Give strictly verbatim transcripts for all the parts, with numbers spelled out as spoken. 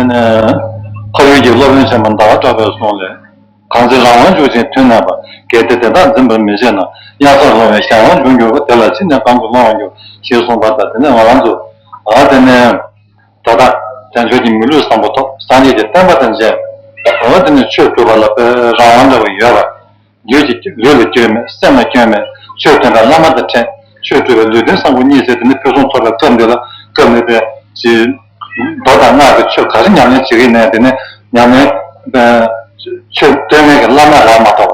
ནས་འཁོར་བའི་ཀྱི་སློབ་དཔོན་ཆེན་པོ་ཟླ་བ་གྲགས་པའི་གསུང་ལས། གང་ཚེ་རང་དབང་འཇུག་ཅིང་མཐུན་གནས་པ། གལ་ཏེ་དེ་དག་འཛིན་པར་མི་བྱེད་ན། གཡང་སར་ལྷུང་བའི་གཞན་དབང་འབྱུང་འགྱུར་བ། དེ་ལ་ཅི་ནས་གང་གིས་བསླང་བར་འགྱུར། ཞེས་གསུངས་པ་ལྟར། དེ་ནས་ང་རང་ཚོ་ཨ་དེ་ནས་ད་ལྟ་བྱང་ཆུབ་ཀྱི་མི་ལུས་བཟང་པོ་ཐོབ། སངས་རྒྱས་ཀྱི་བསྟན་པ་དང་མཇལ། འོ་དེ་ནས་ཆོས་སྒྲུབ་པ་ལ་དཔེ་རང་དབང་འདྲ་བ་ཡོད་པ། ལུས་ཀྱི་ལུས་ལ་སྐྱོན་མེད། སེམས་ལ་སྐྱོན་མེད། ཆོས་སྟོན་པའི་བླ་མ་དང་འཕྲད། ཆོས་སྒྲུབ་པའི་ལུས་རྟེན་བཟང་པོ་རྙེད་ཚེ། དེ་ནི་ཕུན་སུམ་ཚོགས་པའི་སྐབས་འདི་ལ་སྐབས་འདི་པའི་ཅིག་མདོ་དང་སྔགས་ཀྱི་ཆོས་ག་རེ་ཉམས་ལེན་བྱེད་ཀྱི་ཡིན་ནའི་དེ་ནི་ཉམས་ལེན་པའི་ཆོས་སྟོན་མཁན་གྱི་བླ་མ་རག་མ་ཐོབ།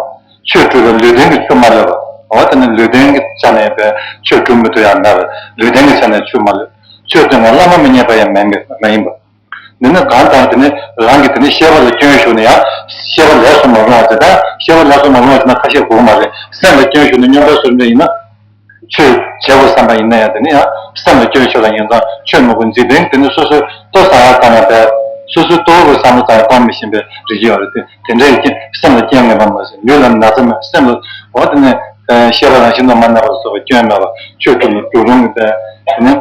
ཆོས་སྒྲུབ་པའི་ལུས་རྟེན་གྱི་ཆུ་མ་ལུད་པ། འོ་དེ་ནི་ལུས་རྟེན་གྱི་ཆ་ནས་པའི་ཆོས་སྒྲུབ་མི་ཐུབ་ཡང་མེད་པར་ལུས་རྟེན་གྱི་ཆ་ནས་ཆུ་མ་ལུད། ཆོས་སྟོན་པའི་བླ་མ་མི་རྙེད་པ་ཡང་མེད་མེད་མ་ཡིན་པ། འདི་ནི་གང་ལྟར་དེ་ནི་རང་གི་དེ་ནི་ཤེས་པ་ལ་སྐྱོན་ཞུགས་ནས་ཡང་ཤེས་པ་ལེགས་སུ་མ་འགྲོ་བ་དེ་དང་། ཤེས་པ་ལེགས་སུ་མ་འགྲོ་བ་དེ་ན་ཁ་ཤས་དགོས་མ་རེད། སེམས་ལ་སྐྱོན་ཞུགས་ནས་སྙོམས་པར་སོང་འདྲ་ཡིན་ན། ཆོས་བྱེད་དགོས་བསམ་པ་ཡིན་ན་ཡང་དེ་ནི་ཡང་སེམས་ལ་སྐྱོན་ཞུགས་ལ་ཡིན་ཙང་ཆོས་མི་དགོས། འཇིག་རྟེན་དེ་ནི་སོ་སོའི་ལྟོ་ཟ་ཡག་ཙམ་ཡང་བས། སོ་སོའི་ལྟོ་བའི་བསམ་བློ་ཙམ་ཡང་གཏོང་མི་ཤེས་པའི་རིགས་ཡོད་རེད་དེ། དེ་འདྲའི་རྐྱེན་སེམས་ལ་སྐྱོན་ངེས་པ་མ་ཟད་ལུས་ལ་ན་ཚ་མེད། སེམས་ལ་འོ་དེ་ནི་ཤེས་པ་རང་བཞིན་དུ་མ་གནས་པ་སོགས་པའི་སྐྱོན་མེད་པ། ཆོས་སྒྲུབ་ནས་སྒྲུབ་རུང་གི་པས་དེ་ནི།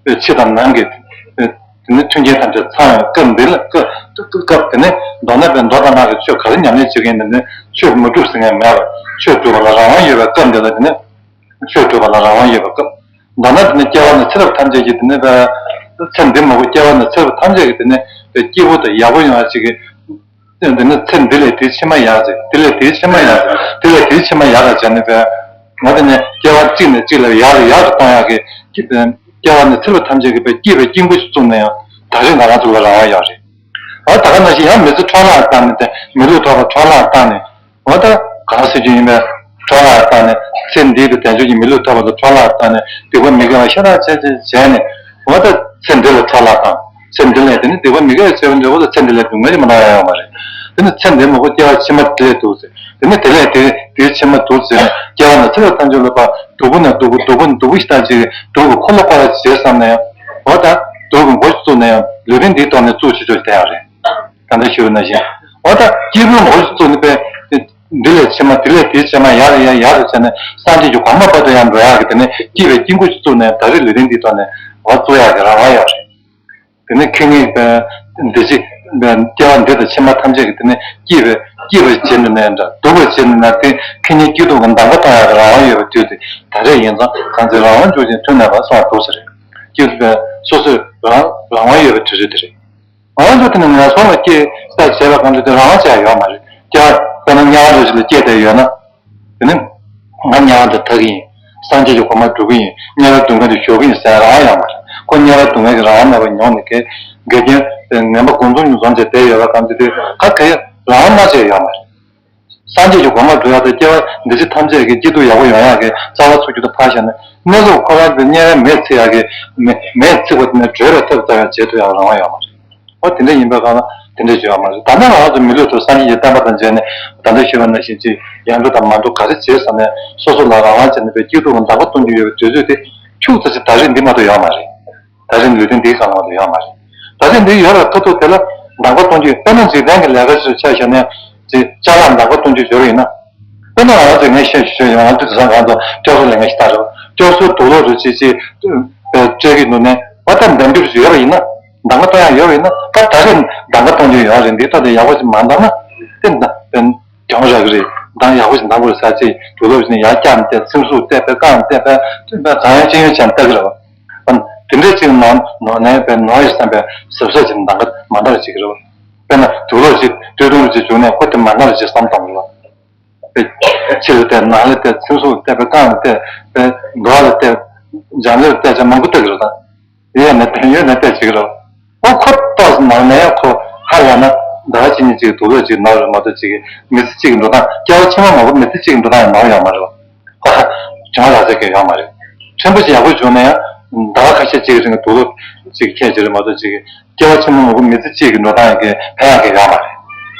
ཕྱི་དང་ནང་གི་དེ་ནི་མཐུན་རྐྱེན་ཐམས་ཅད་ཚང་བའི་སྐབས་འདི་ལ་སྐབས་སྐབས་དེ་ནི་མདོར་ན་པའི་མདོ་དང་སྔགས་ཀྱི་ཆོས་ག་རེ་ཉམས་ལེན་བྱེད་མཁན་དེ་ནི་ཆོས་མི་སྒྲུབ་ཟེར་མཁན་མེད་པར་ཆོས་སྒྲུབ་པ་ལ་རང་དབང་ཡོད་པའི་སྐབས་འདི་ལ་དེ་ནི་ཆོས་སྒྲུབ་པ་ལ་རང་དབང་ཡོད་པའི་སྐབས། མདོར་ན་དེ་ནི་སྐྱེ་བ་ནས་ཚེ་རབས་ཐམས་ཅད་ཀྱི་དེ་ནི་པའི་ཚེ་འདི་མ་དགོས་སྐྱེ་བ་ནས་ཚེ་རབས་ཐམས་ཅད་ཀྱི་དེ་ནི་པའི་སྐྱིད་པོ་དང་ཡག་པོ་ཡོང་བ་ཅིག་གི། འདི་ནི་ཚེ་འདི་ལས་དེའི་ཕྱི་མ་ཡག་ཅིག་དེ་ལས་དེའི་ཕྱི་མ་ཡག་ཅིག་དེ་ལས་དེའི་ཕྱི་མ་ཡག་ལ་བྱས་ནས་པས། ང་དེ་ནས་སྐྱེ་བ་གཅིག་ནས་གཅིག་ལ་ཡག་ལ་ཡག་ཏུ་གཏོང་ཡག་གི་སྐྱེ་བ་ནས་ཚེ་རབས་ཐམས་ཅད་ཀྱི་པའི་སྐྱིད་པའི་དཀྱིལ་འཁོར་ཞིག་བཙུགས་ན་ཡང་ད་རེས་ང་རང་ཚོ་ལ་རང་དབང་ཡོད་རེད། ཨ་ད་ག་ནང་བཞིན་ཡང་མི་ཚེ་འཕྲོ་བརླག་བཏང་ནས་དེ་མི་ལུས་ཐོབ་པ་འཕྲོ་བརླག་བཏང་ནས། འོ་ད་གང་ཟེར་རྒྱུ་ཡིན་པས། འཕྲོ་བརླག་བཏང་ནས་ཚེ་འདིའི་དུ་དལ་འབྱོར་གྱི་མི་ལུས་ཐོབ་པ་དང་འཕྲོ་བརླག་བཏང་ནས་སྡིག་པ་མི་དགེ་བ་ཤ་སྟག་བྱས་བྱས་བྱས་ནས། འོ་ད་ཚེ་འདི་ལ་འཕྲོ་བརླག་བཏང་། ཚེ་འདི་ལས་དེ་ནི་སྡིག་པ་མི་དགེ་བ་བྱས་པ་འདྲ་བོ་ལ་ཚེ་འདི་ལས་སྡུག་བསྔལ་ཅིག་མ་གཏོགས་ཡང་ཡོད་མ་རེད། དེ་ནི་ཚེ་འདི་མ་གཏོགས་སྐྱེ་བ་ཕྱི་མ་དེ་ལས་སྡུག་ཟེར། དེ་ནི་དེ་ལས་དེ་དེའི་ཕྱི་མ་སྡུག་ཟེར་ནས་སྐྱེ་བ་ནས་ཚེ་རབས་ཐམས་ཅད་ལ་ཕར་སྡུག་པོ་ནས་སྡུག་པོ་སྡུག་པོ་ནས་སྡུག་པོ་ཞིག་ལྟ་ཅིག་སྡུག་གི་འཁོར་ལོ་བསྐོར་བ་བྱེད་བསམ་ན་ཡང་། འོ་ད་སྡུག་གི་མགོ་ཞིག་བཙུགས་ན་ཡང་ལུས་རྟེན་འདིའི་ཐོག་ནས་བཙུགས་ཆོག་ཆོག་བསྡད་ཡག་རེད། ད་ལྟ་ཞུས་པ་ནང་བཞིན། འོ་ད་སྐྱིད་པོའི་མགོ་ཞིག་བཙུགས་ནས་པས། འདི་ལས་ཕྱི་མ་དེ་ལས་དེའི་ཕྱི་མ་ཡར་ཡར་ཡར་དུ་བྱས་ནས་སངས་རྒྱས་ཀྱི་གོ་འཕང་བར་དུ་ཡང་འགྲོ་ཡག་གི་དེ་ནས་སྐྱིད་པའི་དཀྱིལ་འཁོར་ཞིག་བཙུགས་ནས་ད་རེས་ལུས་རྟེན་འདིའི་ཐོག་ནས་འོ་བཙུགས་ཡག་གི་རང་དབང་ཡོད་རེད། དེ་ནས་ཁེ་ཉེན་པའི་འདི་ཅི་སྐྱེ་བ་འདི་དང་ཕྱི་མ་ཐམས་ཅད་ཀྱི་དེ་ནས་སྐྱིད་པའི་སྐྱིད་པའི་བྱེད་ནུས་ན་འདྲ་སྡུག་པའི་བྱེད་ནུས་ན་དེ་ཁེ་ཉེན་སྐྱིད་སྡུག་གི་འདམ་ག་གཏོང་ཡག་གི་རང་དབང་ཡོད་པའི་དུས་དེ་ད་རེས་ཡིན་ཙང་གང་ཚེ་རང་དབང་འཇུག་ཅིང་མཐུན་གནས་པ་སོགས་འདུག་ཟེར། སྐྱིད་པའི་སོ་སོའི་རང་རང་དབང་ཡོད་པའི་དུས་ཚོད་དེ་རེད། ང་ཚོ་དེ་ནི་ངན་སོང་ལ་སྐྱེས་ས་བྱས་པ་གང་དུ་དེ་རང་དབང་ཅིག་ཡོད་མ་རེད། སྐྱེ་བ་དཔེར་ན་དམྱལ་བ་འདྲ་ཞིག་ལ་སྐྱེས་བསྡད་ཡོད་ན། དེ་ནི་ང་དམྱལ་བ་འདིར་ཐར་གྱི་ཡིན། སངས་རྒྱས་ཀྱི་གོ་འཕང་སྒྲུབ་ཀྱི་ཡིན། དམྱལ་བའི་སྡུག་བསྔལ་དེ་གཞོམ་གྱི་ཡིན་ཟེར་རང་དབང་ཡོད་མ་རེད། ཁོ་དམྱལ་བའི་སྡུག་བསྔལ་གྱི་རང་དབང་མེད་པར་མྱོང་ནས་གལ་འགལ་རྐྱེན་ངན་པ་དགུ་འཛོམས་གཉིས་འཛོམས་བྱས་བསྡད་ཡོད་པ་གང་དུ་དེ་ག་གེ་རང་དབང་མ་བྱས་ཡོད་མ་རེད། སངས་རྒྱས་ཀྱི་གོ་འཕང་སྒྲུབ་ཡག་དང་སྐྱེ་བ་འདི་ཕྱི་ཐམས་ཅད་ཀྱི་སྐྱིད་སྡུག་ཡག་པོ་ཡོང་ཡག་གི་རྩ་བ་ཚུགས་རྒྱུ་དང་ཕར་བཞག་ནས་གནས་སྐབས་ཁོ་རང་གི་དམྱལ་བའི་མེས་ཚིག་ཡག་གི་མེ་མེས་ཚིག་པ་དེ་ནས་སྒྲོལ་བའི་ཐབས་རྩ་བ་བྱེད་ཐུབ་ཡག་རང་དབང་ཡོད་མ་རེད། ཨོ་དེ་འདྲ་ཡིན་པའི་སྒང་ལ་དེ་འདྲ་བྱེད་ཡག་མ་རེད། ད་ནི་ང་ཚོ་མི་ལུས་ཐོག་སངས་རྒྱས་ཀྱི་བསྟན་པ་དང་མཇལ་ནས་ད་ལྟ་ཞུས་པ་ནང་བཞིན་ཅིག་ཡང་འགྲོ་དང་མ་འགྲོ་ག་རེ་བྱེད་བསམ་ནས་སོ་སོ་ལ་རང་དབང་བྱས་ནས་པའི་སྐྱིད་སྡུག་གི་འདག་པ་གཏོང་རྒྱུ་ཡོད་པའི་དུས་ཚོད་དེ་ཁྱུག་ཙམ་ཅིག་ད་རེས་འདི་མ་གཏོགས་ཡོད་མ་རེད། ད་རེས་ལུས་རྟེན་འདིའི་སྒང་ལ་ཡོད་མ་རེད། ད་རེས་འདི་ཡོད་པའི་ཁ་ཐུག་དེ་ལ་འདག་པ་གཏོང་རྒྱུ་དཔེར་ན་འཇིག་རྟེན་གྱི་ལས་ཀ་ཞིག་ཆ་བཞག་ན་ཅིག་ཅ་ལག་འདག་པ་གཏོང་རྒྱུ་ཡོད་པ་ཡིན་ན། དཔེར་ན་ང་ཚོས་ངས་བཤད་ཞུ་ཡོད། ང་ཚོས་དེང་སང་ང་ཚོ་སྐྱོ་སོ་ལས་ངན་ཞིག་ལྟ་རེད། སྐྱོ་སོའི་དུག་ལོག་རུ་ཅིག་ཅིག་སྤྲད་ཀྱི་འདུག་ནས་ཨ་ད་འདམ་འདེབས་ཞིག་ཡོད་པ་ཡིན་ན། འདང་ག་གཏོང་ཡག་ཡོད་པ་ཡིན་ན་ད་ད་རེས་འདང་ག་གཏོང་རྒྱུ་ཡོད་རེད། འདི་ཐོག་ཏུ་ཡག་པོ་ཞིག་མ་འདང་ན་དེ་འདང་གྱོང་རག་གི་རེད། འདང་ཡག་པོ་ཞིག་འདང་དགོས་རེད། ས་ཆའི་དུག་ལོག་ཞིག་ནས་ཡར་བཀྱགས་ནས་བལྟས། ཚིམ་ཟུར་བལྟས། པའི་རྐང་བལྟས། པའི་བལྟས། པའི་གང་ཡང་ཅི་ཡང་བྱས་ནས་ལྟ་གི་རེད་བ། དེ་འདྲའི་ཅིག་ནོར་ནོར་ནས་པའི་ནོར་ཡོད་བསམ་པའི་གཟབ་གཟབ་ཅིག་འདང་ག་མ་འདང་བ་བྱེད་ཀྱི་རེད་བ། དཔེར་ན་དུག་ལོག་ཅིག་སྟོད་ཐུང་རུ་ཅིག་བྱུང་ནས་ཁོ་དེ་མ་འདང་བ་ཅིག་བསམ་བཏང་གི་རེད་བ། ཕྱི་ལ་བལྟས། ནང་ལ་བལྟས། ཚིམ་ཟུར་བལྟས། པའི་རྐང་ལ་བལྟས། པའི་མདོག་ལ་བལྟས། འཇམ་ལ་བལྟས་བྱས་མང་པོ་ལྟ་གི་རེད་ད། ཡོད་ན་བལྟས། ཡོད་ན་བལྟས་བྱེད་ཀྱི་རེད། ཨོ་ཁོ་ཏོག་ཙམ་ནང་ནས་ཁོ་ཧ་ལས་ན་ཟླ་བ་གཅིག་གཉིས་ཅིག་དུག་ལོག་ཅིག་ནོར་རེད་མ་གཏོགས་ཅིག་མི་ཚེ་གཅིག་གི་འགྲོ་སྟངས། སྐྱེ་བ་ཕྱི་མ་མང་པོ་མི་ཚེ་གཅིག་གི་འགྲོ་སྟངས་ཡང་ནོར་ཡོད་མ་རེད། ཁོ་ཧ་གྱོང་རག་ཚད་ཀྱི་ཡོད་མ་རེད། ཕྲན་བུ་ཅིག་ཡག་པོ་བྱུང་ན་ཡང་ཟླ་བ་ཁ་ཤས་ཅིག་གི་རིང་གི་དུག་ལོག་ཅིག་ཁྱད་ཅིག་རེད་མ་གཏོགས་ཅིག་སྐྱེ་བ་ཕྱི་མ་མང་པོ་མི་ཚེ་གཅིག་གི་འགྲོ་སྟངས་ཀྱི་ཕན་ཡག་གི་ཡོད་མ་རེད།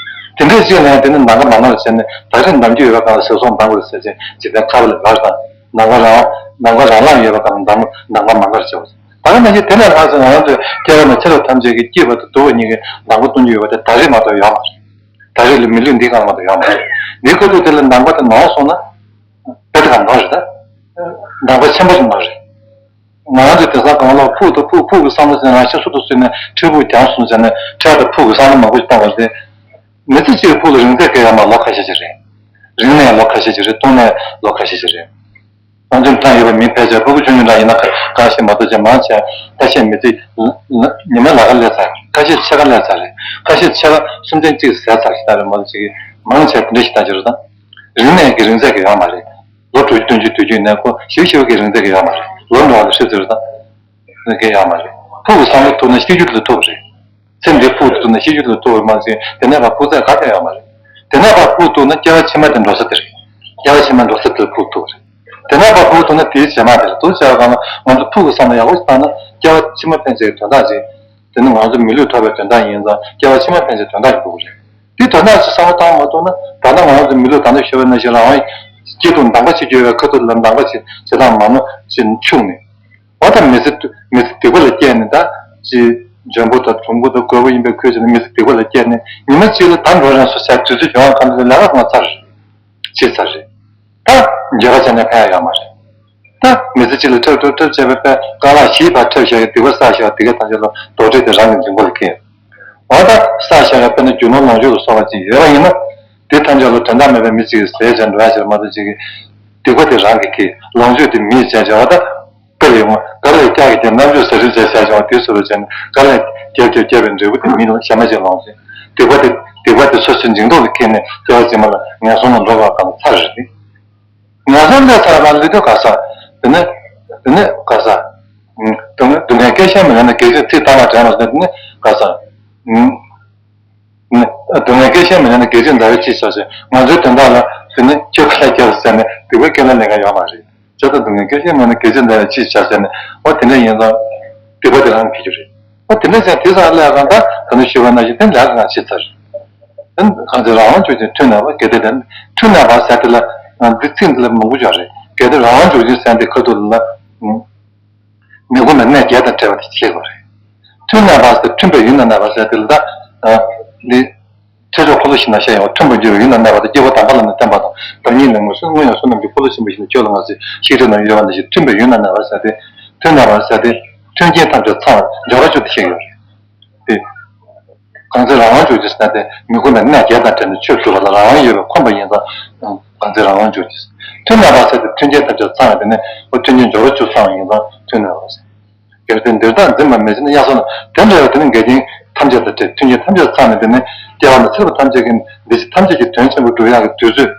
དེ་འདྲའི་ཅིག་ལ་ཡང་དེ་ནི་འདང་ག་མ་འདང་བ་བྱས་ནས་ད་རེས་འདང་རྒྱུ་ཡོད་པའི་སྒང་ལ་གཟབ་གཟབ་འདང་དགོས་རེད་ཟེར་བྱས་འཇིག་རྟེན་ཁ་བ་ལ་བབས་དང་། ནམ་མཁའ་རང་ནམ་མཁའ་རང་ལངས་ཡོད་པ་གང་ལ་འདང་འདང་ག་མ་འདར་བྱེད་པ། ད་ག་ནང་བཞིན་དེ་ལས་ལྷག་ཙམ་ང་རང་ཚོའི་སྐྱེ་བ་ནས་ཚེ་རབས་ཐམས་ཅད་ཀྱི་སྐྱིད་པ་དང་སྡུག་པ་གཉིས་ཀྱི་འདང་ག་གཏོང་རྒྱུ་ཡོད་པ་དེ་ད་རེས་མ་གཏོགས་ཡོད་མ་རེད། ད་རེས་ལ་མི་ལུས་འདི་གང་མ་གཏོགས་ཡོད་མ་རེད། འདིའི་ཁ་ཐུག་དེ་ལ་འདང་པ་དེ་ནོར་སོང་ན་དཔེ་དེ་ག་ནོར་རེད་ད། འདང་པ་ཆེན་པོ་ཞིག་ནོར་རེད། ང་རང་ཚོས་དེང་སང་གང་ལོག་ཕུགས་དང་ཕུགས། ཕུགས་ཀྱི་བསམ་བློ་ཟེར་ན་རང་ཤི་སུ་དང་སུ་ནས་འཕྲལ་ཕུགས་རྒྱང་སོང་ཟེར་ནས་འཕྲལ་དང་ཕུགས་ཀྱི་བསམ་བློ་མང་པོ་ཞིག་གཏོང་བ་རེད། མི་ཚེ་གཅིག་ཕུགས་ལ་རིང་ཚད་ག་ཡོད་མ་ལོ་ཁ་ཤས་ཤིག་རེད། རིང་ནས་ལོ་ཁ་ཤས་ཤིག་རེད། ཐུང་ནས་ལོ་ཁ་ཤས་ཤིག་རེད། ཨང་ཅོན་ཀྲང་ཡོད་པ་མི་ཕལ་ཆེར་ཕྲུ་གུ་ཆུང་ཆུང་འདྲ་ཡིན་ན་གང་ཤེས་མ་གཏོགས་ཅན་མང་ཆེ་ད་ཤེས་མི་ཚེ་ཉི་མ་ལ་ཁ་སླེབས་ཚར། ཁ་ཤས་ཕྱེད་ཀ་སླེབས་ཚར་རེད། ཁ་ཤས་ཕྱེད་ཀ་སུམ་ཆ་གཅིག་ཟད་ཚར་ཞིག་ད་རེད་མ་གཏོགས་ཅིག་མང་ཆེ་དེ་འདྲ་ཞིག་ད་ཅི་རེད་ད། རིང་ནས་ཀྱི་རིང་ཚད་ཀྱི་ཡོད་མ་རེད། ལོ་དྲུག་ཅུ་བདུན་ཅུ་དུས་རྒྱུན་ནས་ཁོ་ཞིབ་ཞིབ་ཀྱི་རིང་ཚད་ཀྱི་ཡོད་མ་རེད། ལོ་འགྲོ་བ་ལ་ཧྲིལ་ཙམ་རེད་ད། དེ་གས་ཡོད་མ་རེད། ཕུགས་ཀྱི་བསམ་བློ་ཐུག་ན་ཤི་རྒྱུ་དེ་ལ་ཐུག་པ་རེད། ཚེ་འདིའི་ཕུགས་ཐུག་ན་ཤི་རྒྱུ་དེ་ལ་ཐུག་པ་མ་ཟད་དེ་ནས་ཕར་ཕུགས་ཚད་ག་ཡང་ཡོད་མ་རེད། དེ་ནས་ཕར་ཕུགས་ཐུག་ན་སྐྱེ་བ་ཕྱི་མ་དེ་འགྲོ་ས་དེ་རེད། སྐྱེ་བ་ཕྱི་མ་འགྲོ་ས་དེ་ལ་ཕུགས་ཐུག་པ་རེད། དེ་ནས་ཕར་ཕུགས་ཐུག་ན་དེའི་རྗེས་མ་དེ་རེད། དུ་བྱས་པ་གང་ལ་ང་ཚོ་ཕུགས་ཀྱི་བསམ་བློ་ཡག་པོ་ཞིག་བཏང་ན་སྐྱེ་བ་ཕྱི་མ་ཕན་ཆད་ཀྱི་དོན་དག་ཅིག་དེ་ནི་ང་ཚོ་མི་ལུས་ཐོབ་པའི་དོན་དག་ཡིན་ཙང་སྐྱེ་བ་ཕྱི་མ་ཕན་ཆད་དོན་དག་ཡིན་དགོས་ཀྱི་རེད། དེ་དོན་དག་ཅིག་བསམ་བློ་བཏང་མ་ཐུབ་ན་ད་ལྟ་ང་ཚོ་མི་ལུས་ད་ལྟ་ཤི་བ་ནང་བཞིན་རང་དབང་སྐྱིད་སྡུག་འདང་པ་བྱེད་རྒྱུ་ཡོད་པའི་ཁ་ཐུག་ལ་འདང་པ་བྱེད་བྱེད་སྟངས་མ་ནོར་ཅིག་འཆུག་ནས། འོ་ད་མི་ཚེ་མི་ཚེ་སྡིག་པ་ལ་སྐྱེལ་ནས་ད་ཅི་འཇོན་པོ་དང་གྲུང་པོ་དང་རྒོད་པོ་ཡིན་པའི་ཁུལ་བྱས་ནས་མི་ཚེ་སྡིག་པ་ལ་སྐྱེལ་ནས་ཉི་མ་གཅིག་ལ་ད་འགྲོ་རན་སོང་ཟེར་དུས་ཚོད་ཡོང་བ་གང་དུ་ལས་ཀ་གང་ཚར་བྱེད་ཚར་རེད། ད་འགྱོད་པ་བྱས་ནས་ཕན་ཡ་ཡོད་མ་རེད། ད་མི་ཚེ་གཅིག་ལ་འཁྲབ་འཁྲབ་འཁྲབ་བྱས་པའི་ཕན་རྐང་ལག་བཞི་བར་འཁྲབ་བཞག་གི་སྡིག་པ་བསགས་བཞག་སྡིག་པ་ཐམས་ཅད་ལ་རྡོག་ཁྲེས་དེ་རང་གི་འཇིང་པོ་ལ་ཁེལ། འོ་ད་བསགས་བཞག་གི་དཔེར་ན་རྒྱུ་ནོར་ལོངས་སྤྱོད་ལ་སོགས་པ་ཅིག་ཡོད་པ་ཡིན་ན། དེ་ཐམས་ཅད་ལ་དོན་དག་མེད་པའི་མི་གཅིག་གིས་ཟས་བྱས་འགྲོ་ཡ་ཞིག་ལ་མ་གཏོགས་ཅིག་གིས་སྡིག་པ་དེ་རང་གིས་ཁེལ། ལོངས་སྤྱོད་དེ་མིས་བྱས་བྱས་པ་ད། དཔེ་ཡོང་བ་ག་ལས་ཀྱག་གི་རྣམ་འགྱུར་ཟ་རིན་བྱས་བྱས་བྱུང་བ་དེ་སུ་རུ་བྱས་ནས་ག་ལས་རྒྱབ་རྒྱབ་རྒྱབ་པའི་འབྲས་བུ་དེ་མི་ལ་ཞེ་མ་ཅིག་ལོངས་ཟིན། སྡིག་པ་དེ་སྡིག་པ་དེ་སོ་སོའི་འཇིང་སྟོབས་ལ་ཁེལ་ནས་སྐྱེ་བ་ཕྱི་མ་ལ་ངན་སོང་ལ་འགྲོ་བ་གང་ཚར་རེད། ངན་སོང་ལས་ཚར་བ་ལས་དོན་ག་ས། དེ་ནས་དེ་ནས་ག་ས། སྡུག་བསྔལ་སྡུག་བསྔལ་སྐད་ཤེས་མི་ཉན་ན་དགེ་སྦྱོར་ཚིག་ལྟ་བ་དྲན་ལ་ཟེར་དེ་ནས་ག་ས། སྡུག་བསྔལ་སྐད་ཤེས་མི་ཉན་ན་དགེ་སྦྱོར་འདའ་བའི་ཕྱིར་བྱ་ཞེས་ང་ཚོའི་དོན་དག་ལ་དེ་ནས་ཁྱོད་ཁ་ལ་རྒྱབ་ཟེར་ནས་སྡིག་པའི་སྐད་ལ་ལེན་མཁན་ཡོད་མ་རེད། བྱས་ཙང་སྡུག་བསྔལ་སྐད་ཤེས་མི་ཉན་ན་དགེ་སྦྱོར་འདའ་བའི་ཕྱིར་བྱ་ཟེར་ནས་འོ་དེ་འདྲ་ཡིན་ཙང་སྡིག་པ་དེ་རང་གིས་ཁེལ་རྒྱུ་རེད། འོ་དེ་འདྲ་ཅན་དེ་ཚང་ལས་གང་ལྟར་ད་ནི་ཞུས་པ་ནང་བཞིན་དེ་ལས་གང་བྱེད་ཚར། དེ་གང་ཚེ་རང་དབང་ཕྱོགས་ཀྱི་མཐུན་ནག་པ་གལ་ཏེ་དེ་མཐུན་ནག་པ་ཟེར་དེ་ལ་འདི་ཚིག་འདི་ལ་མང་པོ་ཡོད་རེད། གལ་ཏེ་རང་དབང་ཕྱོགས་ཀྱི་ཟེར་དེ་ཁ་ཐུག་ལ། མི་ཁོམ་པའི་གནས་བརྒྱད་དང་བྲལ་བ་དེ་ཤེས་དགོས་རེད། མཐུན་ནག་པ་ཟེར་མཐུན་པའི་ཡུལ་ན་གནས་པ་ཟེར་དེ་ལ་ད། འདི། ཚེ་སྲོག་འཁོར་ལོ་བཞི་ན་བཤད་ཡོང་བ་མཐུན་པར་འགྱུར་བའི་ཡུལ་ན་གནས་པ་དང་སྐྱེས་བུ་དམ་པ་ལ་ནི་བསྟན་པ་དང་བདག་ཉིད་ལ་ངོས་བཟུང་སྔོན་ཡང་བསོད་ནམས་ཀྱི་འཁོར་ལོ་ཆེན་པོ་བཞི་ནི་ཆོས་ལ་མངའ་ཟེར་ཤེས་རབ་ན་ཡོད་པ་ནང་བཞིན་མཐུན་པའི་ཡུལ་ན་གནས་པ་ཟེར་ཏེ། མཐུན་ནག་པ་ཟེར་ཏེ། མཐུན་རྐྱེན་ཐམས་ཅད་ཚང་བ་འབྱོར་བ་བཅུ་དེ་བཤད་ཡོད་རེད། དེ། གང་ཚེ་རང་དབང་ཕྱོགས་ཀྱི་ཟེར་ཏེ་མི་ཁོམ་པའི་གནས་བརྒྱད་དང་བྲལ་ནས་ཆོས་སྒྲུབ་པ་ལ་རང་དབང་ཡོད་པའི་ཁོམ་པ་ཡིན་ཙང་། གང་ཚེ་རང་དབང་ཕྱོགས་ཀྱི། མཐུན་ནག་པ་ཟེར་ཏེ་མཐུན་རྐྱེན་ཐམས་ཅད་ཚང་བ་དེ་ནི་འོ་མཐུན་རྐྱེན་འབྱོར་བ་བཅུ་ཚང་བ་ཡིན་ཙང་མཐུན་ནག་པ་ཟེར། གལ་ཏེ་འདིར་བདག་འཛིན་པ་མེད་ཅེ་ན་དབྱར་གསོལ་ན་དེ་འདྲ་བ་དེ་ནི་འགལ་རྐྱེན་ཐམས་ཅད་དང་བྲལ་མཐུན་རྐྱེན་ཐམས་ཅད་ཚང་ནས་དེ་ནི་སྐྱེ་བ་ན་ཚེ་རབས་ཐམས་ཅད་ཀྱི་འདི་ཕྱི་ཐམས་ཅད་ཀྱི་དོན་ཆེན་པོ་སྒྲུབ་ཡག་གི་དུས་ཚོད།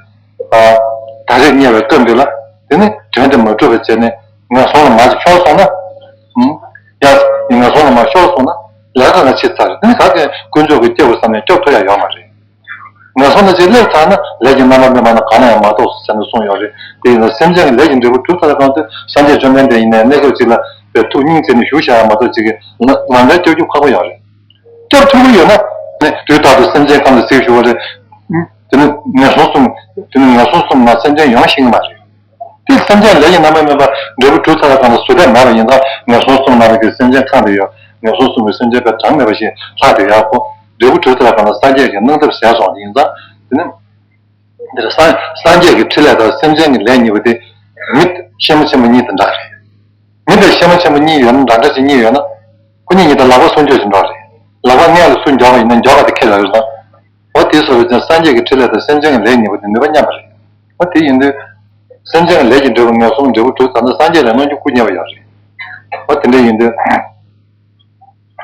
ད་རེས་བསྙེལ་བའི་སྐབས་འདི་ལ་དེ་ནི་དོན་དེ་མ་གྲུབ་པ་བྱས་ནས་ངན་སོང་ལ་མར་ཅིག་ཤོར་སོང་ན། ཡང་ངན་སོང་ལ་མར་ཤོར་སོང་ན་ལས་ཀ་ང་ཕྱི་ཚར་དེ་ནི་ག་གེ་དཀོན་མཆོག་གི་སྐྱབས་སུ་བསམ་ནས་སྐྱོབ་ཐུབ་ཡ་ཡོད་མ་རེད། ངན་སོང་ལ་ཅིག་སླེབས་ཚར་ན་ལས་ཀྱི་རྣམ་པ་མེད་པ་ན་གང་ལ་ཡང་མ་གཏོགས་ཟེར་ནས་གསུངས་ཡོད་རེད། དེ་ཡིན་ན་སེམས་ཅན་གྱི་ལས་ཀྱི་འབྲས་བུ་སྒྲུབ་ཚར་གང་དུ་སངས་རྒྱས་བཅོམ་ལྡན་འདས་ཡིན་ནའི་གནས་སྐབས་ཅིག་ལ་བའི་ཐུགས་སྙིང་བརྩེ་ནས་བཞུགས་བཞག་ཡ་མ་གཏོགས་ཅིག་གིས་ལམ་འབྲས་སྐྱོབ་རྒྱུ་ཁག་པོ་ཡོད་རེད། སྐྱོབ་ཐུབ་ཀྱི་ཡོད་ན་ནི་དུས་རྟག་ཏུ་སེམས་ཅན་ཁམས་ལ་གཟིགས་ཞུ་བ་རེད། དེ་ནི་ངན་སོང་གསུམ། དེ་ནི་ངན་སོང་གསུམ་ན་སེམས་ཅན་ཡོང་ཤེས་ཀྱི་མ་རེད། དེ་སེམས་ཅན་ལས་ཀྱི་རྣམ་པ་མེད་པ་འབྲས་བུ་གྲུབ་ཚར་བ་གང་ལ་བཟོད་པ་མེད་པ་ཡིན་ཙང་ངན་སོང་གསུམ་ནང་གི་སེམས་ཅན་གང་དུ་ཡོད། ངན་སོང་གསུམ་གྱི་སེམས་ཅན་པའི་གྲངས་མེད་པ་ཞིག་ལྷག་ཏུ་ཡག་པོ། འབྲས་བུ་གྲུབ་ཚར་བ་གང་ལ་སངས་རྒྱས་ཀྱི་གནང་ཐབས་ཟད་སོང་ཡིན་ཙང་དེ་ནི། འདིར་སངས་སངས་རྒྱས་ཀྱི་ཕྲིན་ལས་དང་སེམས་ཅན་གྱི་ལས་གཉིས་པོ་དེ་མི་ཤེས་མ་ཆེན་པོ་གཉིས་དང་འདྲ་རེད། མི་དང་ཤེས་མ་ཆེན་པོ་གཉིས་ཡོད་ན་འདྲ་འདྲ་ཞིག་གཉིས་ཡོད་ན། ཁོ་གཉིས་གཉིས་དང་ལག་པ་སྲུང་སྐྱོབ་ཞིག་འགྲོ་རེད། ལག་པ་སྔས་ལ་སུ་འཇོག་པ་ཡིན་ན་འཇོག་པ་དེ་ཁེལ་ལ་རེད་ད། འོ་དེ་སོ་སོ་ཅན་སངས་རྒྱས་ཀྱི་ཕྲིན་ལས་དང་སེམས་ཅན་གྱི་ལས་གཉིས་པོ་དེ་ནུས་པ་མཉམ་པ་རེད། འོ་དེ་ཡིན་དུས། སེམས་ཅན་གྱི་ལས་ཀྱི་འབྲས་བུ་ངན་སོང་འབྲས་བུ་གྲུབ་ཚར་ན་སངས་རྒྱས་ལ་གནང་རྒྱུ་སྐུ་ཉེ་བ་ཡོད་རེད། འོ་དེ་འདྲ་ཡིན་དུས།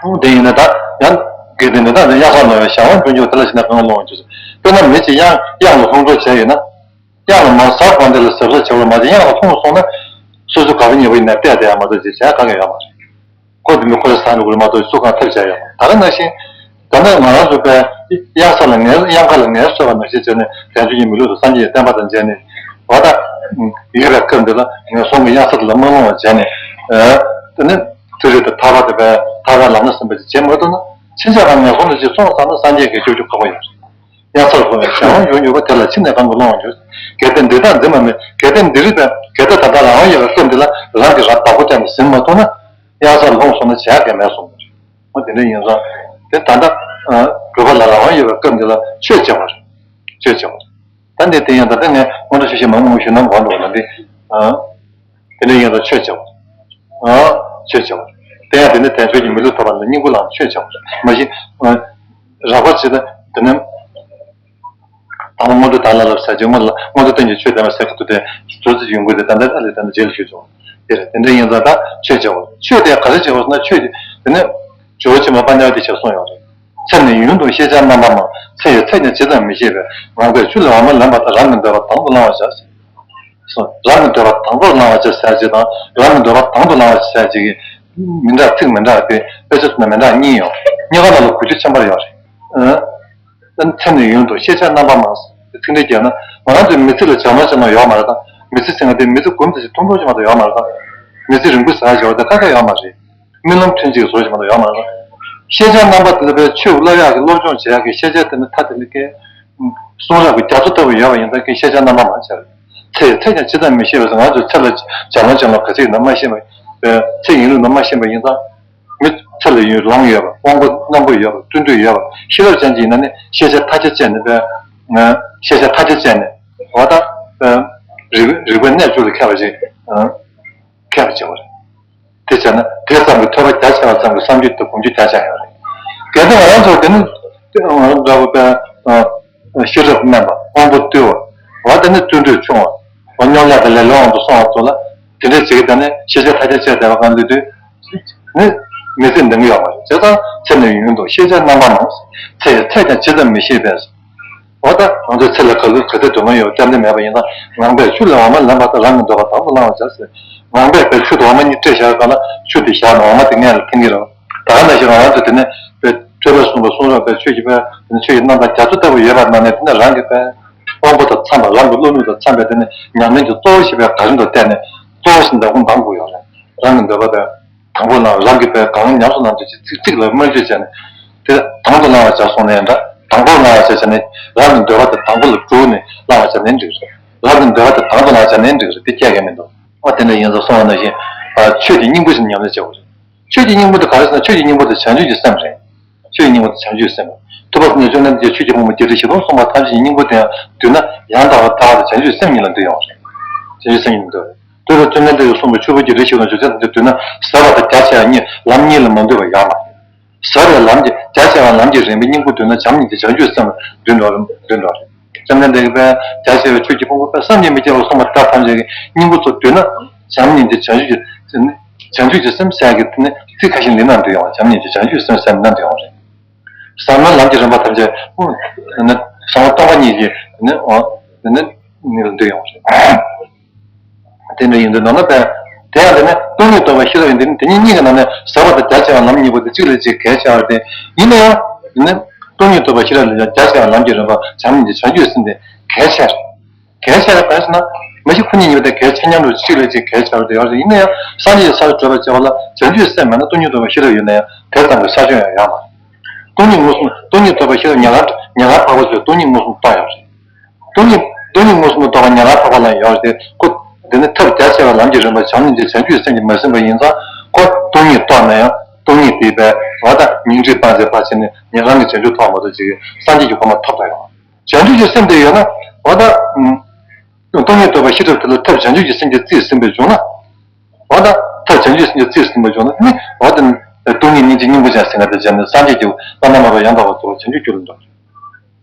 འོ་དེ་ཡིན་ན་ད་ཡང་དགེ་ལྡན་འདི་དག་ནི་གཡང་ས་ལོངས་པའི་གཞན་དབང་སྐྱོན་བརྗོད་དེ་ལ་ཞེན་ན་གང་ལོངས་བརྗོད། དཔེར་ན་མི་གཅིག་གཡང་གཡང་ལ་ལྷུང་གྲོལ་བྱས་ཡོད་ན། གཡང་ལ་མར་ཟག་གོ་འདི་ལ་ཟབ་ཟབ་བྱ་བར་མ་བྱས་གཡང་ལ་ལྷུང་སོང་ན། སོ་སོ་ག་བ་ཉེ་བ་ཡིན་ན་བལྟས་བསྡད་ཡ་མ་གཏོགས་ཅིག་བྱ་ག་གེ་ཡོད་མ་རེད། ཁོ་དེ་མི་ཁོ་ལ་ཟ་འགྲོ་གི་རེད་མ་གཏོགས་སུ་གང་ཐབས་བྱ་ཡོད་མ་རེད། ད་ག་ནང་བཞིན། ད་ནི་ང་རང་ཚོ་པའི་གཡང་ས་ལ་ངལ་གཡང་ཁ་ལ་ངལ་གསོ་བ་ནང་བཞིན་བྱས་ནས་བདེན་བརྗོད་ཀྱི་མི་ལུས་སུ་སངས་རྒྱས་བསྟན་པ་དང་མཇལ་ནས། འོ་ད། ཡོད་པའི་སྐབས་འདི་ལ་ངན་སོང་གི་གཡང་ས་དེ་ལ་མ་ལྷུང་བ་བྱས་ནས། དེ་ནི་དེ་རེད་དེ་ཐར་པ་དེ་པའི་ཐར་པའི་ལམ་སྣ་ཟིན་པ་ཅིག་བྱེད་མ་ཐུབ་ན་ཕྱིན་ཆད་ང་ངན་སོང་དུ་ཅིག་སོང་ཙང་ན་སངས་རྒྱས་ཀྱི་སྐྱབས་འཇུག་ཁག་པོ་ཡོད་རེད། གཡང་སར་ལྷུང་བའི་གཞན་དབང་ཡོད་ཡོད་པ་དེ་ལ་ཕྱིན་ནས་གང་གི་སློང་བ་ཡོད། གལ་ཏེ་འདི་དག་འཛིན་པ་མེད། གལ་ཏེ་འདི་རིགས་དང་གལ་ཏེ་ད་ལྟ་རང་དབང་ཡོད་པའི་སྐབས་འདི་ལ་རང་གིས་རང་བདག་པོ་བརྟེན་ནས་ཟིན་མ་ཐུབ་ན། གཡང་སར་ལྷུང་སོང་ན་བྱ་དགའ་མེད་གསུངས་པ་རེད། འོ་དེ་འདྲ་ཡིན་ཙང་། དེ་ད་ལྟ། སྒྲུབ་པ་ལ་རང་དབང་ཡོད་པའི་སྐབས་འདི་ལ་ཆོས་བྱེད་པ་རེད། ཆོས་བྱེད་པ་རེད། ད་འདི་དེ་ཡང་ད་ལྟ་ངས་སྔོན་འགྲོ་ཆོས་བཤད་མང་མང་ཞུས་ན་མགོ་འགྲོ་བ་ལ་འདི། དེ་འདྲ་ཡིན་ཙང་ཆོས་བྱེད་པ། ཆོས་བྱ་བ་རེད། དེ་ཡང་དེ་ནི་དལ་འབྱོར་གྱི་མི་ལུས་ཐོབ་པ་ལ་སྙིང་པོ་བླངས་ཆོས་བྱ་བ་རེད། མ་གཞི་རགས་པ་བྱེད་ན་དེ་ནི། དང་པོ་སྔོན་འགྲོ་དང་བླ་སློབ་ཟེར་གྱི་སྔོན་ལ་སྔོན་འགྲོ་སྟོན་གྱི་ཆོས་དེ་མ་ཟེར་གྱི་འདུག་སྟེ། ཟུར་ཙམ་ཡོང་དགོས་ཏེ། ད་ལྟ་ཨ་ལས་ད་ལྟ་རྗེས་ལ་ཞུས་ཆོག་དེ་རེད། དེ་འདྲ་ཡིན་ཙང་ད་ཆོས་བྱ་བ། ཆོས་དེ་ག་རེ་བྱ་བ་ཟེར་ན། ཆོས་དེ་དེ་ནི་ཇོ་བོ་ཆེན་པོ་པཱ་ཎི་ཏི་ཞེས་གསུངས་ཡོད་རེད། ཚེ་ནི་ཡུན་དུ་ཤེས་བྱ་རྣམ་པ་མང་། ཚེ་ཡི་ཚད་ཀྱང་ཇི་ཙམ་མི་ཤེས་པས། ངང་པས་ཆུ་ལས་འོ་མ་ལེན་པ་ལྟར། རང་གི་འདོད་པ་དང་དུ་བླང་བར་བྱ། རང་གི་འདོད་པ་དང་དུ་བླང་བར་བྱ་ཟེར་གྱི་དང་། རང་གི་འདོད་པ་དང་དུ་བླང་བར་བྱ་ཟེར་གྱི་མི་འདྲ། ཚིག་མི་འདྲ་སྟེ། དཔེ་ཆ་བཟོ་ན་མི་འདྲ་གཉིས་ཡོད། གཉིས་ཀ་ནང་ལ་གོ་རྒྱུ་ཁྱད་པར་ཡོད་རེད། ཚེ་ནི་ཡུན་དུ་ཤེས་བྱ་རྣམ་པ་མང་། ཚིག་འགྲེལ་བརྒྱབ་ན། ང་རང་ཚོའི་མི་ཚེ་ལ་བྱ་མ་བྱ་མ་ཡོད་མ་རེད་ད། མི་ཚེ་ཟེར་མཁན་དེ་མི་ཚེ་གོམ་དེ་ཞིག་ཐུང་ཐུང་ཞིག་མ་གཏོགས་ཡོད་མ་རེད་ད། མི་ཚེ་རིང་པོ་ཟེར་བ་ཞིག་ཡོད་ད་ཁ་ཁ་ཡོད་མ་རེད། རྨི་ལམ་ཐུན་གཅིག་བཟོ་ཞིག་མ་གཏོགས་ཡོད་མ་རེད་ད། ཤེས་བྱ་རྣམ་པ་དེ་ལ་བའི་ཆོས་བསླབ་ཡག་གི་སློབ་སྦྱོང་བྱེད་ཡག་གི་ཤེས་བྱ་དེ་ནི་ཐ་དད་ཀྱི་གསུང་རབ་ཀྱི་རྒྱ་མཚོ་ལྟ་བུ་ཡོད་པ་ཡིན་ཙང་གི་ཤེས་བྱ་རྣམ་པ་མང་ཆེ་བ། ཚེ་ཚད་ཀྱང་ཇི་ཙམ་མི་ཤེས་པས་སོ། ང་ཚོའི་ཚེ་ལ་བྱ་ལོང་བྱ་ལོང་ག་ཚོད་ཡིན་ན་མ་ཤེས་པ། ཚེ་ཡིན་ལུགས་ནི་མ་ཤེས་པ་ཡིན་ཙང་། མི་ཚེ་ལ་ཡུན་ལོང་ཡོད་པ། དབང་པོ་རྣོན་པོ་ཡོད་པ། བརྩོན་འགྲུས་ཡོད་པ། ཤེས་རབ་ཅན་ཅིག་ཡིན་ན་ནི་ཤེས་བྱ་ཐ་ཆད་བཅད་ནས་པས། ཤེས་བྱ་ཐ་ཆད་བཅད་ནས། འོ་ད། རིག་རིག་པའི་གནས་བཅུ་ལ་མཁས་པ་ཅིག་མཁས་པ་བྱེད་པ་རེད། དེ་བྱས་ན་དེ་ཙམ་གྱིས་ཐོས་པ་རྒྱ་ཆེ་བ་ཙམ་གྱིས་བསམ་རྒྱུ་དང་སྒོམ་རྒྱུ་རྒྱ་ཆེ་ཡོད་རེད། གལ་ཏེ་ང་རང་ཚོ་དེ་ནི་དེ་འདྲ་བོ་པས། ཤེས་རབ་དམན་པ། དབང་པོ་རྟུལ་བ། འོ་དེ་ནི་བརྩོན་འགྲུས་ཆུང་བ། འོ་སྙོམ་ལས་དང་ལེ་ལོའི་དབང་དུ་སོང་བ་ཚོ་ལ། དེ་འདྲའི་ཚིག་གི་ད་ནི་ཤེས་བྱ་ཐ་ཆད་བཅད་བསྡད་པ་གང་འདུག་དུས། ནི་མི་ཚེ་འདང་གི་ཡོད་མ་རེད། བྱས་ཙང་ཚེ་ནི་ཡུན་དུ་ཤེས་བྱ་རྣམ་པ་མང་། ཚེ་ཡི་ཚད་ཀྱང་ཇི་ཙམ་མི་ཤེས་པས། འོ་ད་ང་ཚོའི་ཚེ་ལ་ག་ལུགས་ག་ཚོད་སྡུག་བསྔལ་ཡོད་བསམ་གྱི་མེད་པ་ཡིན་ན། ངང་པས་ཆུ་ལས་འོ་མ་ལེན་པ་ལྟར། རང་གི་འདོད་པ་དང་དུ་བླང་བར་བྱ་ཟེར། ངང་པས་པའི་ཆུ་དང་འོ་མ་གཉིས་སྤྲད་བཞག་ག་ལ་ཆུ་དེ་བཞག་ནས་འོ་མ་དེ་སྔོན་ལ་འཐེན་གྱི་རེད། ད་ག་ནང་བཞིན་ང་རང་ཚོ་དེ་ནས་པའི་ཐོས་པ་གསུངས་པ་གསུང་རབ་པའི་ཆོས་ཀྱི་པའི་དེ་ནས་ཆོས་ཀྱི་རྣམ་ཐར་རྒྱ་མཚོ་ལྟ་བུ་ཡོད་པ་ནང་ནས། དེ་ནས་རང་གི་པའི་དབང་པོ་དང་འཚམས་པ། རང་གི་བློ་ནུས་དང་འཚམས་པའི་དེ་ནས་ཉམས་ལེན་གྱི་གཙོ་བོ་ཞིག་པའི་ག་རེ་འདུག་བལྟས་ནས་གཙོ་བོ་ཞིག་འདང་དགོས་འདང་དགོས་ཡོད་རེད། རང་གི་འདོད་པ་དང་། དང་པོ་ལ་རང་གི་པའི་གང་ཉམས་སུ་བླངས་ཏེ་ཚིག་གཅིག་ལ་སྨོན་བརྗོད་བྱས་ནས། དེ་དང་དུ་བླང་བར་བྱ་གསུངས་ནས་འདྲ། དང་པོ་བླང་བར་བྱ་བྱས་ནས། རང་གི་འདོད་པ་དེ་དང་པོ་ལ་བསྒྲུབས་ནས་བླང་བར་བྱ་ནས་འགྲིག་རེད། རང་གི་འདོད་པ་དེ་དང་དུ་བླང་བྱ་ནས་འགྲིག་རེད། དེ་སྐྱེ་གི་མི་འདུག་ཨ་དེ་འདྲ་ཡིན་ཙང་གསུངས་པ་ནང་བཞིན། ཆོས་ཀྱི་སྙིང་པོ་ཞིག་ཉམས་ལེན་བྱེད་དགོས་རེད། ཆོས་ཀྱི་སྙིང་པོ་དེ་ག་རེ་ཟེར་ན། ཆོས་ཀྱི་སྙིང་པོ་དེ་བྱང་ཆུབ་ཀྱི་སེམས་རེད། ཆོས་ཀྱི་སྙིང་པོ་དེ་བྱང་ཆུབ་ཀྱི་སེམས་རེད། ཐུབ་པ་སངས་རྒྱས་བཅོམ་ལྡན་འདས་ཀྱིས་ཆོས་ཀྱི་ཕུང་པོ་བརྒྱད་ཁྲི་བཞི་སྟོང་གསུངས་པ་ཐམས་ཅད་ཀྱི་སྙིང་པོ་དེ་ཡང་བསྡུས་ན། ཡང་དག་པར་ཐར་བ་དེ་བྱང་ཆུབ་སེམས་ཉིད་ལ་འདུ་ཡོང་བ་རེད། བྱང་ཆུབ་སེམས་ཉིད་ལ་འདུ་བ་རེད། ཐུབ་པ་བཅོམ་ལྡན་འདས་ཀྱིས་གསུངས་པའི་ཆོས་ཚན་དེ་བསྡུས་ན། ཟབ་པ་དང་རྒྱ་ཆེ་བ་གཉིས་ལམ་གཉིས་ལ་མ་འདུས་པ་ཡོད་མ་རེད། ཟབ་པའི་ལམ་གྱི་རྒྱ་ཆེ་བ་ལམ་གྱི་རིམ་པའི་སྙིང་པོ་བསྡུས་ན། བྱམས་སྙིང་རྗེ་བྱང་ཆུབ་སེམས་ལ་འདུས་འགྲོ་འདུས་འགྲོ་རེད། བཅོམ་ལྡན་འདས་ཀྱིས་པའི་རྒྱ་ཆེ་བའི་ཆོས་ཀྱི་ཕུང་པོ་པས་བསམ་གྱིས་མི་ཁྱབ་པ་གསུངས་པ་དག་ཐམས་ཅད་ཀྱི་སྙིང་པོ་ཚོ་བསྡུས་ན། བྱམས་སྙིང་རྗེ་བྱང་ཆུབ་ཀྱི་བྱང་ཆུབ་ཀྱི་སེམས་ཟེར་གྱི་དེ་ནི་ཚིག་ཁ་ཤས་འདི་ནང་འདུས་ཡོང་བ། བྱམས་སྙིང་རྗེ་བྱང་ཆུབ་སེམས་ཟེར་འདི་ནང་འདུས་ཡོང་བ་རེད། ཟབ་མོའི་ལམ་གྱི་རིམ་པ་ཐམས་ཅད་ནི་ཟབ་མོ་སྟོང་པ་ཉིད་ཀྱི་ནི་འོ་ནི་ནི་ལ་འདུས་ཡོང་བ་རེད། དེ་འདྲ་ཡིན་དུས་ནང་ན་པས། དེ་ཡང་དེ་ནི་སྟོང་ཉིད་རྟོགས་པ་ཤེས་རབ་ཡིན། དེ་ནི་དེ་གཉིས་གཉིས་ཀྱི་ནང་ནས་ཟབ་པ་དང་རྒྱ་ཆེ་བ་ལམ་གཉིས་པོ་དེ་གཅིག་ལས་གཅིག་གལ་ཆེ་བ་རེད། ཡིན་ན་ཡང་དེ་ནི་སྟོང་ཉིད་རྟོགས་པ་ཤེས་རབ་ལས་ཀྱང་རྒྱ་ཆེ་བ་ལམ་གྱི་རིམ་པ་བྱམས་སྙིང་རྗེ་བྱང་ཆུབ་སེམས་དེ་གལ་ཆེ་རེད། གལ་ཆེ་རེད་པས་ཟེར་ན། མ་གཞི་ཁོ་གཉིས་གཉིས་པོ་དེ་གལ་ཆེ་མཉམ་དུ་གཅིག་ལས་གཅིག་གལ་ཆེ་བ་དེ་ཡོད་རེད། ཡིན་ན་ཡང་སངས་རྒྱས་ཀྱི་ས་ལ་བགྲོད་པར་བྱ་བ་ལ་བྱང་ཆུབ་སེམས་མེད་ན་སྟོང་ཉིད་རྟོགས་པ་ཤེས་རབ་ཡོད་ན་ཡང་དེ་ཙམ་གྱི་ས་ཕྱོགས་ཡང་ཡོད་མ་རེད། སྟོང་ཉིད་མངོན་སུམ། སྟོང་ཉིད་རྟོགས་པ་ཤེས་རབ་ཉན་རང་ཉན་རང་འཕགས་པ་ཚོས་སྟོང་ཉིད་མངོན་སུམ་རྟོགས་ཡོད་རེད། སྟོང་ཉིད་སྟོང་ཉིད་མངོན་སུམ་དུ་རྟོགས་པ་ཉན་རང་འཕགས་པ་ལ་ཡོད་རེད་དེ། ཁོ་འདི་ནི་ཐབས་རྒྱ་ཆེ་བ་ལམ་གྱི་རིམ་པ་བྱམས་སྙིང་རྗེ་བྱང་ཆུབ་སེམས་ཀྱིས་མ་ཟིན་པ་ཡིན་ཙང་། ཁོ་སྟོང་ཉིད་རྟོགས་ན་ཡང་སྟོང་ཉིད་དེ་པས་འོ་ད་ཉིང་ཁྲི་སྤངས་ཏེ་ཕར་ཕྱིན་ནས་ཉན་རང་གི་བྱང་ཆུབ་ཐོབ་མ་གཏོགས་ཅིག་སངས་རྒྱས་ཀྱི་གོ་འཕང་ཐོབ་ཐུབ་ཡོད། བྱང་ཆུབ་ཀྱི་སེམས་དེ་ཡོད་ན། འོ་ད། སྟོང་ཉིད་རྟོགས་པ་ཤེས་རབ་དེ་ལ་ཐབས་བྱང་ཆུབ་ཀྱི་སེམས་ཀྱིས་རྩིས་ཟིན་པའི་བྱུང་ན། འོ་ད། ཐབས་བྱང་ཆུབ་སེམས་ཀྱིས་རྩིས་ཟིན་པའི་བྱུང་ན་ནི། འོ་ད། སྟོང་ཉིད་སྙིང་རྗེ་སྙིང་པོ་ཅན་ཟེར་བ་དེ་བྱས་ནས་སངས་རྒྱས་ཀྱི་བླ་ན་མེད་པ་ཡང་དག་པར་རྫོགས་པའི་བྱང་ཆུབ་རྒྱུད་ལ་འགྲོ།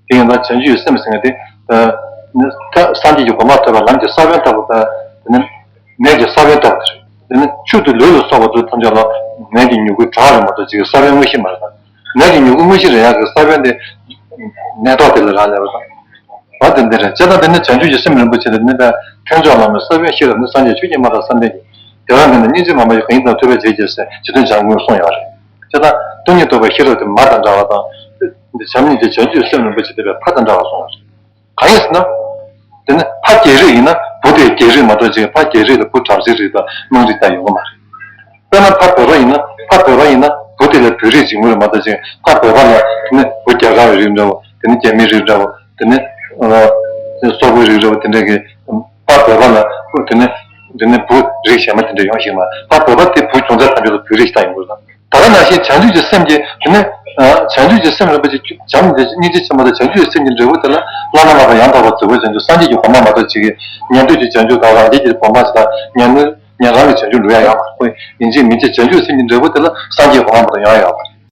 དེ་ཡིན་ཙང་བྱང་ཆུབ་ཀྱི་སེམས་ཟེར་བ་དེ། ནི་ད་སངས་རྒྱས་ཀྱི་གོ་འཕང་ཐོབ་པའི་ལམ་གྱི་ས་བོན་ལྟ་བུ་དང་། དེ་ནི་ནས་ཀྱི་ས་བོན་ལྟ་བུ་དེ་རེད། དེ་ནི་ཆུ་དང་ལུད་ལ་སོགས་པ་དེ་ཐམས་ཅད་ལ་ནས་ཀྱི་མྱུ་གུའི་བྲག་རེད་མ་གཏོགས་ཅིག་ས་བོན་དངོས་གཞི་མ་རེད་དམ། ནས་ཀྱི་མྱུ་གུ་དངོས་གཞི་རེད་ཡག་གི་ས་བོན་དེ་ནས་ཐོག་དེ་ལ་རག་ལས་པ་དང་། འོ་དེ་འདི་རེད། བྱས་ཙང་དེ་ནི་བྱང་ཆུབ་ཀྱི་སེམས་རིན་པོ་ཆེ་དེ་ནི་ད་ཐེག་མཆོག་བླ་མའི་ས་བོན་ཤེས་རབ་ནི། སངས་རྒྱས་ཆོས་ཀྱི་མ་འགགས་བསམ་གཏན་གྱི། དེ་བས་མིན་ན་སྙིང་རྗེ་མ་སྨྲ་བའི། གང་ཡིན་ཙམ་ཐོས་པས་བྱས་ཀྱི་ཟེར་རྗེ་བཙུན་བྱམས་མགོན་གསུངས་ཡོད་རེད། བྱས་ཙང་སྟོང་ཉིད་རྟོགས་པའི་ཤེས་རབ་དེ་མ་དང་འདྲ་བ་དང་། འདི་བྱམས་སྙིང་རྗེ་བྱང་ཆུབ་སེམས་རིན་པོ་ཆེ་དེ་བས་ཕ་དང་འདྲ་བ་གསུངས་ཡོད་རེད། གང་ཡིན་ཟེར་ན། དེ་ནི་ཕ་རྒྱལ་རིགས་ཡིན་ན་བུ་དེ་རྒྱལ་རིགས་མ་གཏོགས་ཅིག་ཕ་རྒྱལ་རིགས་དང་བུ་དྲག་ཟིག་རིགས་དང་དམངས་རིགས་ད་ཡོང་གི་མ་རེད། དཔེར་ན་ཕ་བོད་པ་ཡིན་ན། ཕ་བོད་པ་ཡིན་ན་བུ་དེ་ལ་བོད་རིགས་འཇིགས་མོ་རེད་མ་གཏོགས་ཅིག་ཕ་བོད་པ་ལ་དེ་ནི་བུ་རྒྱ་གར་རིགས་འདྲ་བོ། དེ་ནི་རྒྱ་མི་རིགས་འདྲ་བོ། དེ་ནི་སོག་པོའི་རིགས་འདྲ་བོ་དེ་འདྲ་གི། ཕ་བོད་པ་ལ་དེ་ནི་དེ་ནི་བུ་རིགས་གཞན་པ་དེ་འདྲ་ཡོང་ཤེས་མ། ཕ་བོད་པ་དེ་བུ་ཅུང་ཙག་ཐམས་ཅད་ལ་བོད་རིགས་ཤིག་ད་ཡོང་དགོས་དང་། ད་ག་ནང་བཞིན་བྱང་ཆུབ་ཀྱི་སེམས་ཀྱི་དེ་ནི། བྱང་ཆུབ་ཀྱི་སེམས་རིན་པོ་ཆེ་བྱམས་སྙིང་རྗེ་ཆེན་པོ་དང་བྱང་ཆུབ་ཀྱི་སེམས་ཀྱི་འབྲས་བུ་དེ་ལ་བླ་ན་མེད་པ་ཡང་དག་པར་རྫོགས་པའི་བྱང་ཆུབ་སངས་རྒྱས་ཀྱི་གོ་འཕང་མ་གཏོགས་ཅིག་གི་ཉན་ཐོས་ཀྱི་བྱང་ཆུབ་དང་རང་རྒྱལ་གྱི་གོ་འཕང་ཞིག་དང་ཉན་ཐོས་ ཉན་རང་གི་བྱང་ཆུབ་འགྲོ་ཡ་ཡོད་མ་རེད། ཁོ་ཡིན་གཅིག་མིན་གཅིག་བྱང་ཆུབ་སེམས་ཀྱི་འབྲས་བུ་དེ་ལ་སངས་རྒྱས་གོ་འཕང་མ་གཏོགས་ཡོང་ཡ་ཡོད་མ་རེད།